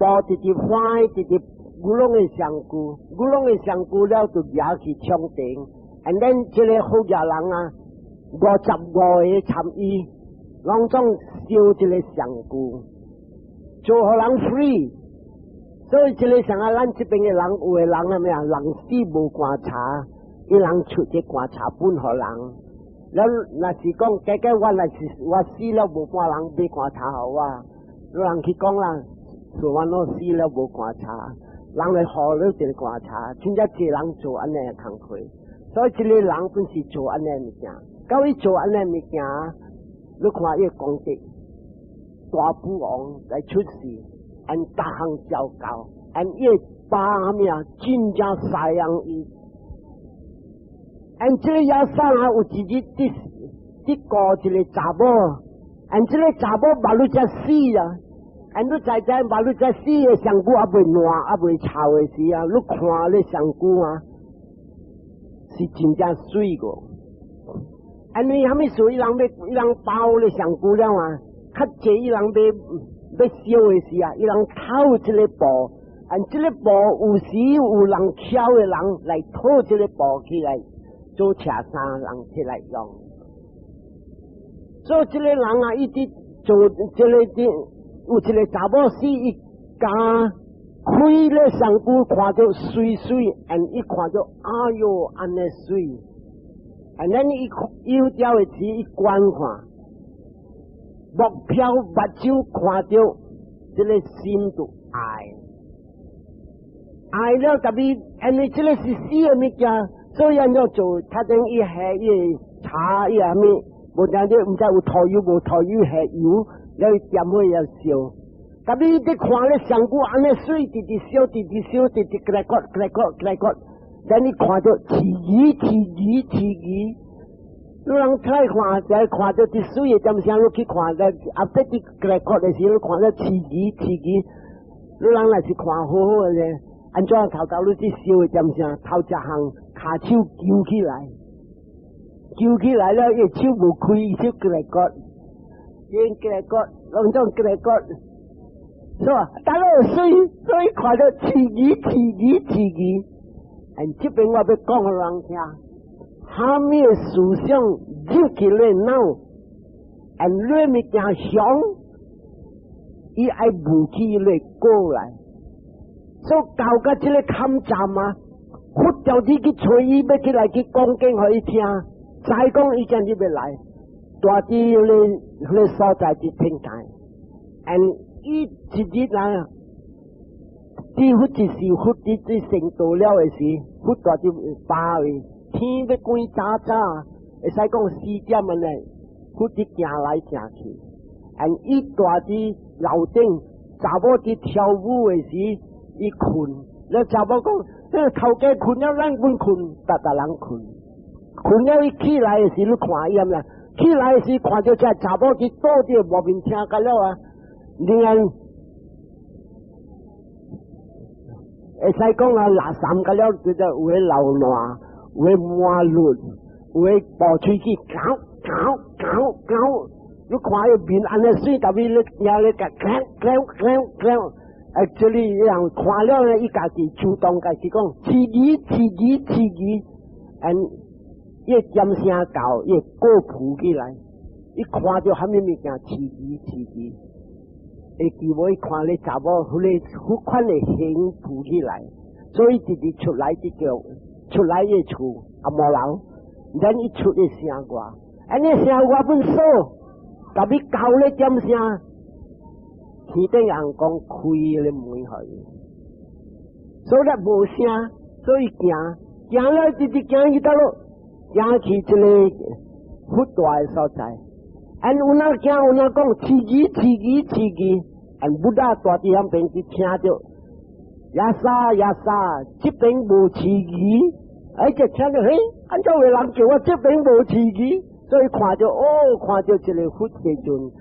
布直直翻，直直牛攏的身軀，牛攏的身軀了就舉去長亭，and then 這個好額人啊，55個參與，攏總燒這個身軀，做予人 free。所以這個像啊，咱這邊的人有的人啊咩啊，人死無棺柴，伊人出這棺柴分予人。了若是講，假假我若是我死了無半人買棺柴予我，有人去講啦，說我老死了無棺柴，人來予你一個棺柴，真正濟人做按呢工課。所以這個人本是做按呢物件，到伊做按呢物件，你看伊功德，大富王來出世，按逐項照教，按伊爸咩啊，真正赡養伊。按這個耶沙啊，有一日佇佇顧一個查某，按這個查某目睭才死啊！按你知知目睭才死的身軀猶未爛、猶未臭的時啊，你看咧身軀啊，是真正媠個。因為啥物事？伊人欲伊人包咧身軀了啊，較濟伊人欲欲燒的時啊，伊人套這個布，按這個布有時有人巧的人來套這個布起來。做車衫，人起來用。所以這個人啊，伊佇做這個佇有一個查某死，伊敢開咧身軀看著媠媠，and 伊看著哎喲按呢媠，and then 伊有條的時伊觀看，目飄目睭看著這個心就愛，愛了特別，因為這個是死的物件。所以按怎做，他等伊下伊茶伊啥物，無聽著毋知有塗油無塗油下油，了伊點火要燒。特別你看咧身軀按呢媠，直直燒，直直燒，直直來割來割來割，等你看著刺耳刺耳刺耳。你人出來看，就看著佇媠的點聲，你去看，後壁佇來割的時，你看著刺耳刺耳。你人若是看好好的咧，按怎頭頭你佇燒的點聲，頭一項。跤手揪起來，揪起來了，伊手無開，伊手過來割，先過來割，攏總過來割，是吧？大佬媠，所以看著刺耳刺耳刺耳。嗯，這邊我欲講予人聽，啥物思想入去你腦，and 你物件想，伊愛武器來過來，所以到甲這個坎站啊。佛叫你去揣伊，欲起來去講經予伊聽，再講伊今日欲來，蹛佇彼個所在佇聽台，and 伊一日啊，佇佛一時佛佇佇成道了的時，佛蹛佇巴位，天欲關早早，會使講4點按呢，佛佇行來行去，and 伊蹛佇樓頂，查某佇跳舞的時，伊睏，了查某講，這個頭家睏了，咱阮睏，逐逐人睏。睏了伊起來的時，你看伊按呢？起來的時看著這查某佇倒佇外面聽甲了啊！你看，會使講啊，垃圾甲了，就有的流爛，有的滿綠，有的爆喙齒，咬咬咬咬。你看伊面按呢媠，特別你聽咧，甲咬咬咬咬。Actually，人看了呢，伊家己主動家己講，刺耳刺耳刺耳，and 伊點聲到，伊過浮起來，伊看著啥物物件刺耳刺耳，會記無？伊看咧查某，彼個彼款的形浮起來，所以直直出來這叫出來伊厝阿摩樓，咱伊出的聲歌，按呢聲歌本數，特別高咧點聲。天頂人講開咧門予伊，所以無聲，所以行行了，直直行去佗落，行去一個佛大的所在。按有哪行有哪講，刺耳刺耳刺耳，按 Buddha 蹛佇遐邊去聽著，耶沙耶沙，這邊無刺耳，哎，就聽著嘿，按怎有人叫我這邊無刺耳，所以看著哦，看著一個佛時陣。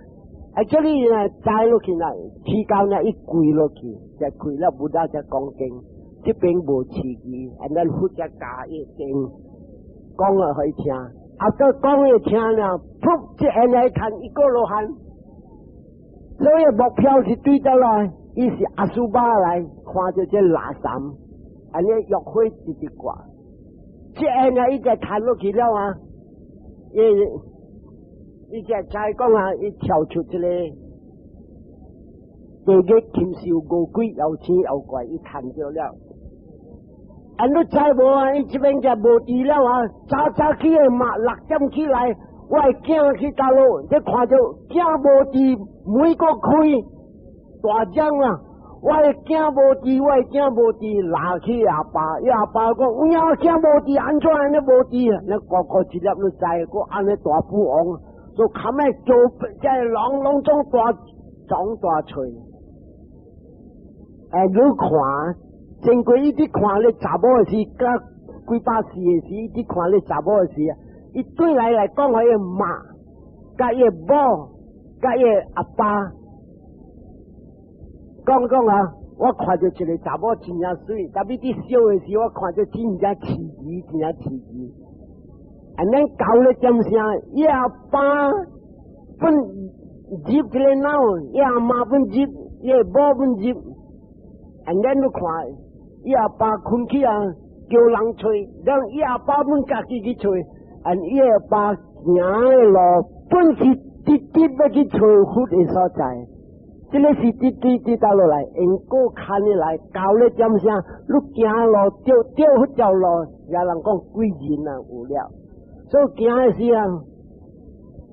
啊，這裡呢，栽落去呢，起到呢，伊跪落去，才跪了，Buddha 才講經，這邊無刺耳，and then 佛才教伊經，講了予伊聽，啊，閣講伊聽了，噗，這下來看一個羅漢，所以目標是對倒來，伊是 asubha 來看著這垃圾，按呢欲火直直掛，這下呢伊就彈落去了啊！伊就知講啊，伊跳出這個地獄禽獸餓鬼妖精妖怪，伊彈著了。啊，你知無啊？伊這邊就無佇了啊！早早起來嘛，6點起來，我的囝去佗落，你看著囝無佇，門閣開，大聲啊！我的囝無佇，我的囝無佇，鬧去阿爸，伊阿爸講：有影囝無佇，按怎按呢無佇啊？你個個一粒你知，閣按呢大富翁，就冚咧做，這人攏總大長大喙。哎，你看，經過伊佇看咧查某的時，佮幾百歲的時，伊佇看咧查某的時，伊對來來講，彼個媽，佮伊某，佮伊阿爸。講講啊！我看著一個查某真正媠，特別佇小的時，我看著真正刺激，真正刺激。按呢搞咧點聲，伊阿爸本入這個腦，伊阿媽本入，伊某本入。按呢你看，伊阿爸睏去啊，叫人揣，然伊阿爸本家己去揣，按伊阿爸行的路本是直直欲去揣佛的所在。這個是直直直倒落來，因果牽起來，搞咧點聲，你行路著著佛條路，也人講鬼人啊有了，所以行的時啊，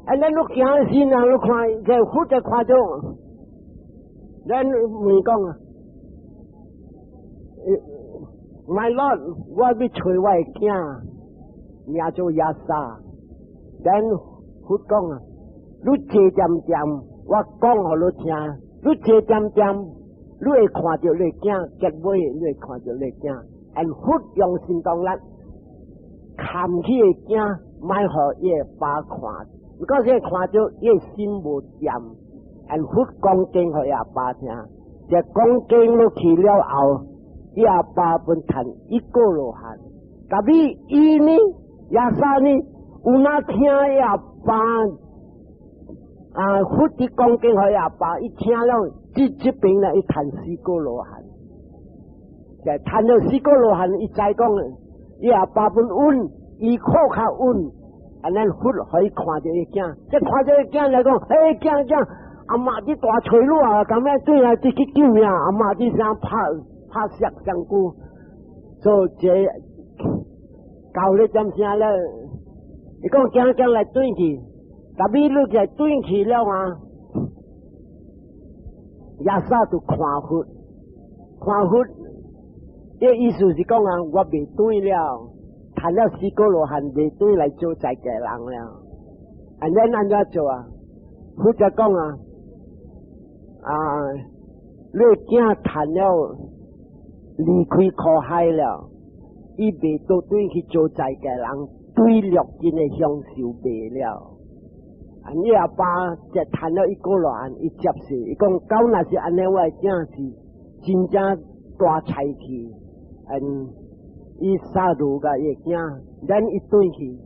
啊，咱你行的時啊，你看這佛就看著，咱問講啊，My Lord，我欲揣我的囝，名做 Yasa，咱佛講啊，你坐恬恬，我講予你聽。你坐恬恬，你會看著你囝，結尾你會看著你囝。and 佛用神通力，牽去的囝，莫予伊爸看。如果是看著伊心無恬，and 佛講經予伊阿爸聽，這講經落去了後，伊阿爸本成一果羅漢。特別伊呢，Yasa 呢，有哪聽伊阿爸？啊！佛佇講經予阿爸，伊聽了，這邊咧，伊成四果羅漢，就成了四果羅漢，伊知講，伊阿爸本穩，伊靠較穩，按呢佛可以看著伊囝，這看著伊囝來講，欸，囝囝，阿媽佇大揣你啊，咁樣對來佇去救命，阿媽佇啥拍拍攝上久，所以這教咧點聲咧，伊講囝囝來轉去。特別你來轉去了啊，Yasa 就看佛，看佛，這意思是講啊，我袂轉了，成了四果羅漢，袂轉來做在家人了。按呢按怎做啊？佛就講啊，啊，你囝成了離開苦海了，伊袂倒轉去做在家人，對六根的享受袂了。啊！你阿爸就成了一果羅漢，伊接受，伊講，到若是按呢，我的囝是真正大才氣，嗯，伊 sadhu 共伊囝，咱伊轉去，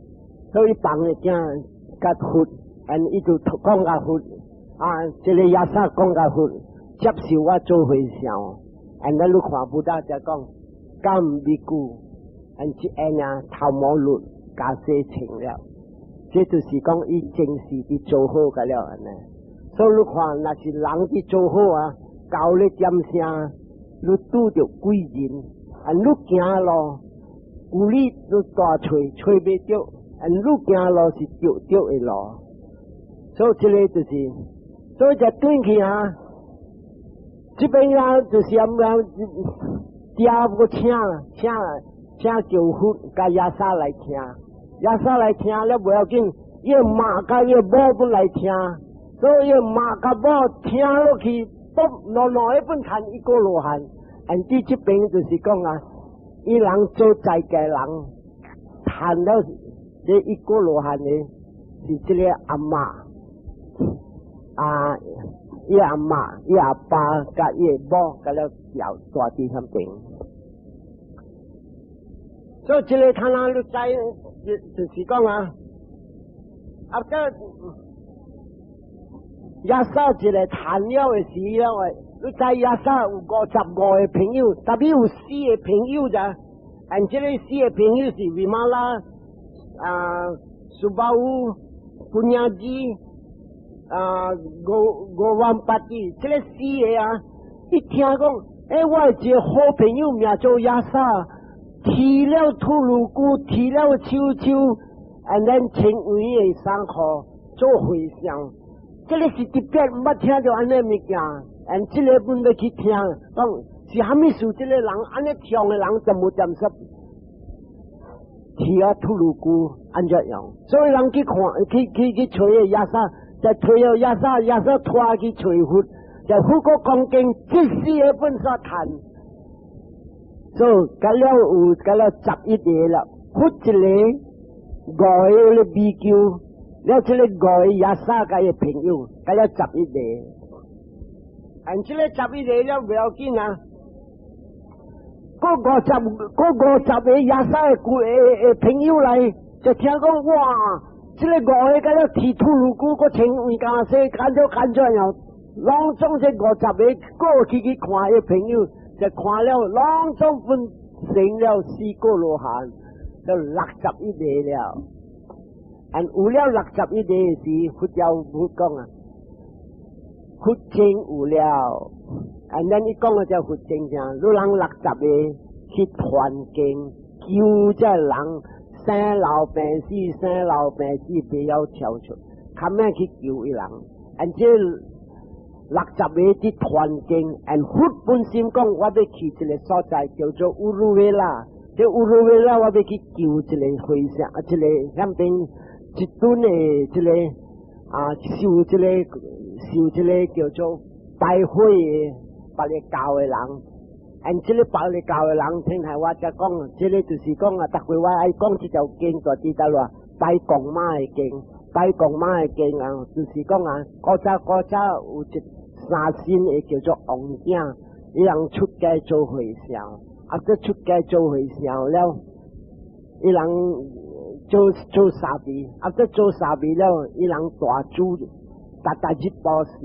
所以放的囝共佛，嗯，伊就講共佛，啊，這個 Yasa 講共佛，接受我做和尚，按呢你看 Buddha 就講，come bhikkhu，按這樣頭毛律加洗清了。這就是講伊前世佇做好個了按呢。所以你看，若是人佇做好啊，搞咧點聲，你拄著鬼人，啊，你行路，有理你大揣揣袂著，啊，你行路是著著的路。所以這個就是，所以就轉去啊，這邊啊就是按樣，第二個請請請叫佛共 Yasa 來聽。Yasa 來聽了無要緊，伊媽共伊某本來聽，所以伊媽共某聽落去，都兩兩個本成一果羅漢。按佇這邊就是講啊，伊人做在家人，成了這一果羅漢的，是這個阿媽，啊，伊阿媽、伊阿爸共伊某，共了調大佇遐邊。所以這個他那你知，就是講啊，啊個 Yasa 一個成了的時了的，你知耶穌有55個朋友，特別有四個朋友咋？and 這個四個朋友是維馬拉、啊蘇巴烏、ปุญญ啊五五萬八字，這個四個啊，一聽講，欸，我有一個好朋友名做耶穌，剃了禿顱骨，剃了手手，and then 穿黃的衫褲做和尚，這個是特別毋捌聽著按呢物件。and 這個本欲去聽，講是蝦米事？這個人按呢強的人就無點說，剃啊禿顱骨按怎樣？所以人去看，去去去揣個耶穌，就揣了耶穌，耶穌拖去揣佛，就佛閣講經，這四個本煞談。所以甲了有甲了11個啦，佛一個，五個咧比丘，了這個五個耶穌佮伊朋友，甲了十一個。按這個十一個了不要緊啊，閣50個耶穌的的朋友來，就聽講哇，這個五個甲了剃禿顱骨，閣穿黃衫衫，干做干做樣，攏總這五十個過去去看伊朋友，就看了攏總分成了四果羅漢，就61個了。按有了六十一個時，佛教佛講啊，佛證有了。按咱一講的叫佛證啥？汝人六十個去傳經，救這人生老病死，生老病死，袂曉跳出，較免去救伊人。按這六十個佇傳經，按佛本身講，我欲去一個所在叫做烏魯維拉，這烏魯維拉我欲去救一個和尚，啊，一個遐邊一尊的這個啊，受這個叫做拜火的別个教的人，按這個別个教的人，聽下我才講，這個就是講啊，逐回我愛講這條經，就知道啦，拜公媽的經，拜公媽的經啊，就是講啊，古早古早有一三身的叫做王囝，伊人出家做和尚，啊，閣出家做和尚了，伊人做做沙彌，啊，閣做沙彌了，伊人大主，逐逐日布施，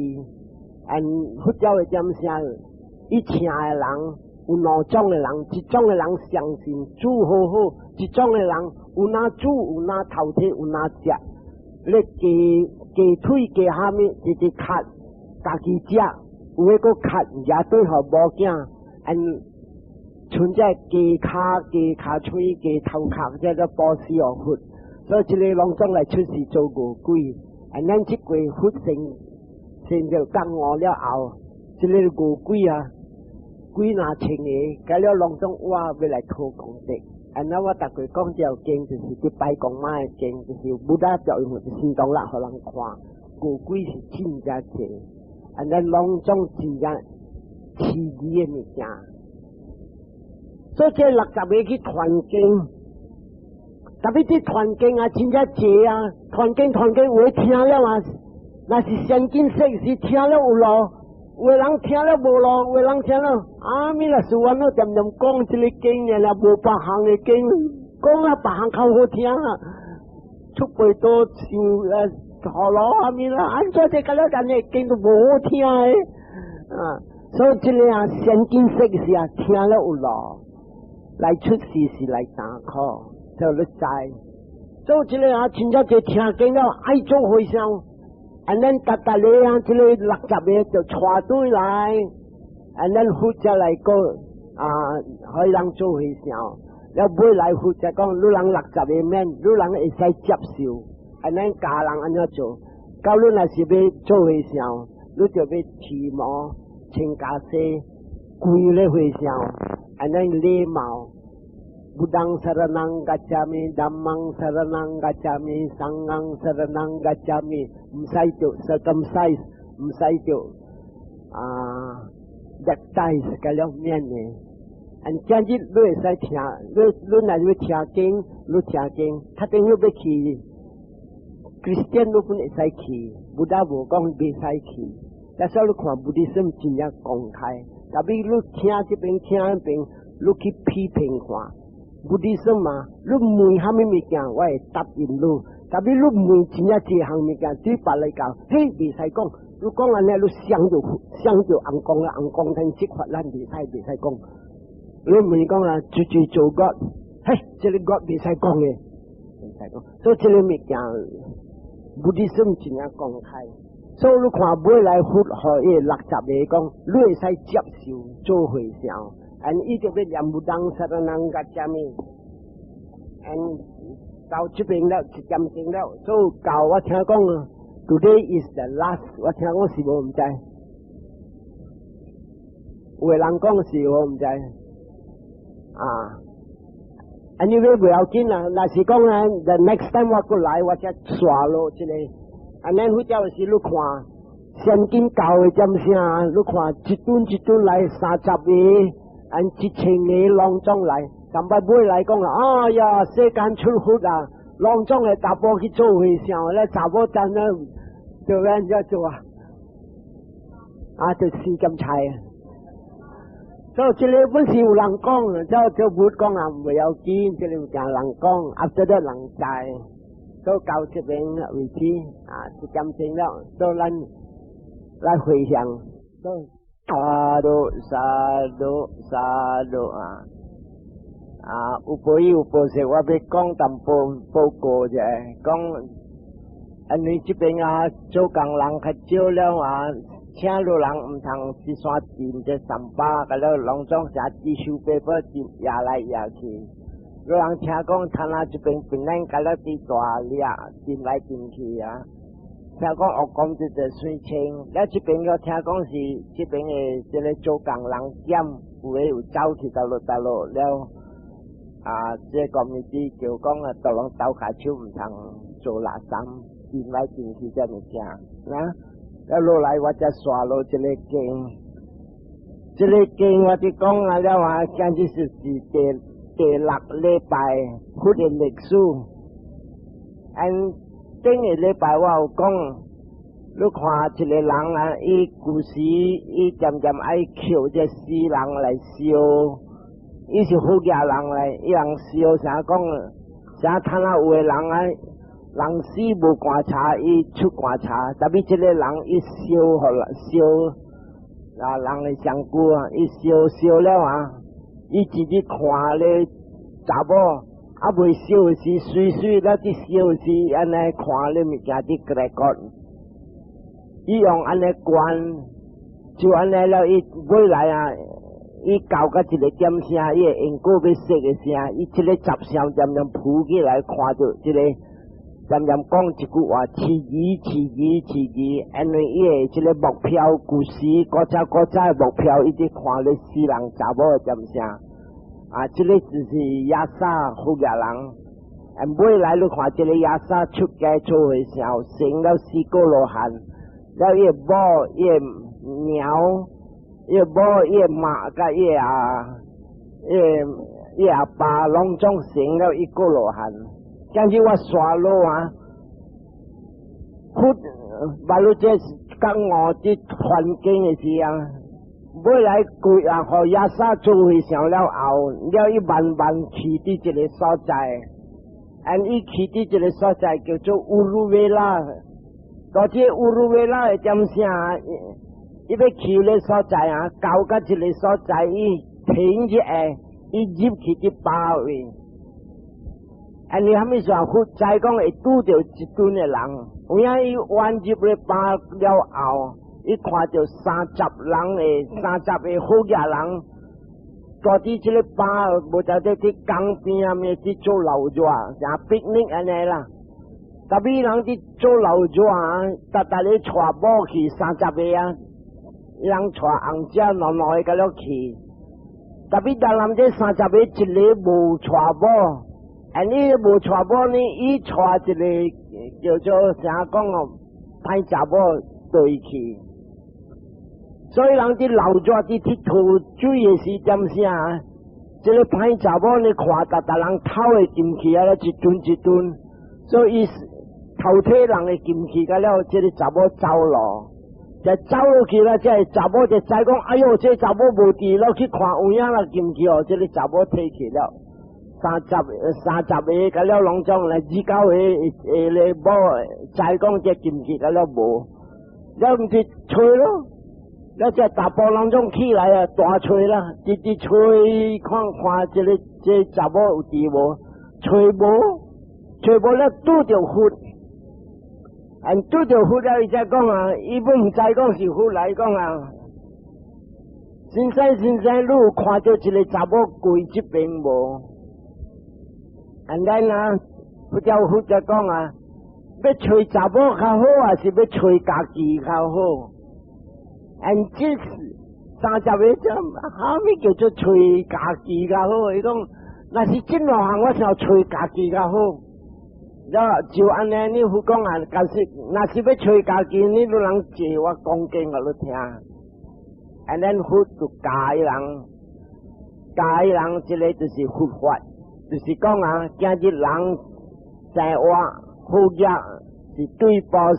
按佛教的點聲，伊請的人有兩種的人，一種的人相信煮好好，一種的人有哪煮有哪頭提有哪食，咧雞雞腿雞蝦米直直剋，家己食，有的閣剋也對予某囝，按賰這雞跤雞跤喙雞頭殼，這個布施予佛，所以這個攏總來出世做餓鬼。按咱這過佛成成就覺悟了後，這個餓鬼啊，幾若千個，甲了攏總我欲來討功德。按那我逐過講這條經，就是佇拜公媽的經，就是武打作用，就是當啦，予人看，餓鬼是真正濟，按咱攏總真正痴愚的物件。所以這六十個去傳經，特別佇傳經啊，真正濟啊！傳經傳經有的聽了啊，若是先見識是聽了有路，有的人聽了無路，有的人聽了啊，咪啦，是阮咯，恬恬講這個經爾啦，無別項的經，講啊別項較好聽啊，出背多像陀羅啊咪啦，按怎這個了，但係經都無好聽的啊，所以這個啊，先見識是啊，聽了有路。來出世是來擔苦，就你知。做這個啊，真正就聽經了愛做和尚，and then 逐逐個啊，這個六十個就帶隊來，and then 佛才來講啊，予人做和尚。了尾來佛才講，汝人六十個免，汝人會使接受，and then 教人按怎做。到汝若是欲做和尚，汝就欲剃毛、穿袈裟、跪咧和尚。按呢禮貌，Buddham saranam gacchami, Dhammam saranam gacchami, Sangham saranam gacchami，毋使著 circumcise，毋使著啊 baptize 個了免的。按今日你會使聽，你你若欲聽經，你聽經，較等於欲去，Christian 你本會使去，Buddha 無講袂使去。但是你看 Buddhism 真正公開。特別你聽這邊聽那邊，你去批評看，Buddhism 嘛，你問蝦米物件，我會答應你。特別你問真正這項物件，對別來講，嘿，袂使講，你講按呢，你想著想著尪公啦，尪公聽釋法，咱袂使袂使講。你毋是講啊，直直做 God，嘿，這个 God 袂使講的，袂使講。所以這个物件，Buddhism 真正公開。所以你看尾來佛予伊60個講，你會使接受做和尚，and 伊就欲念 Buddhaṃ saraṇaṃ gacchāmi，and 到這邊了，一點鐘了，所以到我聽講，Today is the last，我聽講是無毋知，有的人講是我毋知，啊，anyway 不要緊啦，若是講啊，the next time 我閣來，我才刷落這个。按呢，佛教是你看，先經教的點聲，你看一頓一頓來30個，按1000個攏總來，上擺尾來講啊，哎呀，世間出佛啊，攏總的查埔去做和尚，咧查某等咧就按怎做啊？啊，就死金菜啊！所以這个本是有人講，就就佛講啊，唔要緊，這个有驚人講，啊，這个人知。都到這邊為止啊，一點鐘了，都咱來回向。Sādhu sādhu sādhu 啊！啊，有報有報說，我欲講淡薄報告者，講因為這邊啊，做工人較少了啊，請路人毋通一山進這三百，佮了攏總寫 tissue paper 進壓來壓去。有人聽講，他那這邊本來佮了佇大掠進來進去啊。聽講學講這個水清，了這邊我聽講是這邊的這个做工人減，有的有走去佗落佗落了。啊，這個物子就講啊，都攏鬥跤手毋通做垃圾，進來進去這物件，啊，了落來我才刷落這个經，這个經我就講啊了啊，簡直是是第六禮拜佛的歷史，按頂個禮拜我有講，你看一個人啊，伊舊時伊漸漸愛抾這死人來燒，伊是好額人來，伊人燒啥講？啥睇下有的人啊，人死無棺材，伊出棺材，但是這个人伊燒予燒啊，人的身軀啊，伊燒燒了啊，伊直直看咧查某，啊未燒時媠媠，了佇燒時按呢看咧物件佇 record，伊用按呢觀，就按呢了，伊尾來啊，伊到甲一個點聲，伊會用過欲說的聲，伊這个雜聲漸漸浮起來，看著這个漸漸講一句話，飼魚飼魚飼魚，因為伊的這个目標，舊時古早古早的目標，伊直看咧死人查某的點聲。啊，這个就是耶薩好額人，啊，尾來你看這个耶薩出家做和尚，成了四果羅漢，了伊的某、伊的娘、伊的某、伊的媽佮伊的啊，伊阿爸攏總成了一果羅漢。但是我刷落啊，佛，馬路這是覺悟佇傳經的時啊，尾來規啊，予耶薩做和尚了後，了伊慢慢去佇一个所在，and 伊去佇一个所在叫做烏魯維拉，到這烏魯維拉的點聲，伊欲去咧所在啊，到佮一个所在，伊停一下，伊入去佇包位。啊！你蝦米說佛知講會拄著一陣的人，有影伊彎入咧包了後，伊看著30人的30個好額人，住佇這个包，無就佇佇江邊啊，咩佇做老熱，像 picnic 按呢啦。特別人佇做老熱啊，逐逐咧帶某去三十個啊，人帶紅姐兩兩个佮了去。特別當人這三十個一个無帶某。啊！你無帶某呢？伊帶一个叫做啥講哦，歹查某對去。所以人佇老熱佇𨑨迌水的時點聲，這个歹查某呢看逐逐人偷的金器啊，一陣一陣，所以偷提人的金器，佮了這个查某走咯，就走落去了，這个查某就知講，哎喲，這个查某無佇，了去看有影啦金器哦，這个查某提去了。30個佮了攏總來29個會咧某，知講這金器佮了無，了毋是揣咯，了這查埔人總起來啊，大揣啦，直直揣看看這个這查某有佇無？揣無，揣無了拄著佛，按拄著佛了，伊才講啊，伊本毋知講是佛來講啊。先生先生，你有看著一个查某跪這邊無？And then 啊，佛教佛就講啊，欲揣查某較好，還是欲揣家己較好？And 這30個這啥物叫做揣家己較好？伊講，若是這兩項，我想揣家己較好。了就按呢，你佛講啊，但是若是欲揣家己，你都通坐我講經予你聽。And then 佛就教伊人，教伊人，這个就是佛法，就是講啊，今日人生活好額是對報。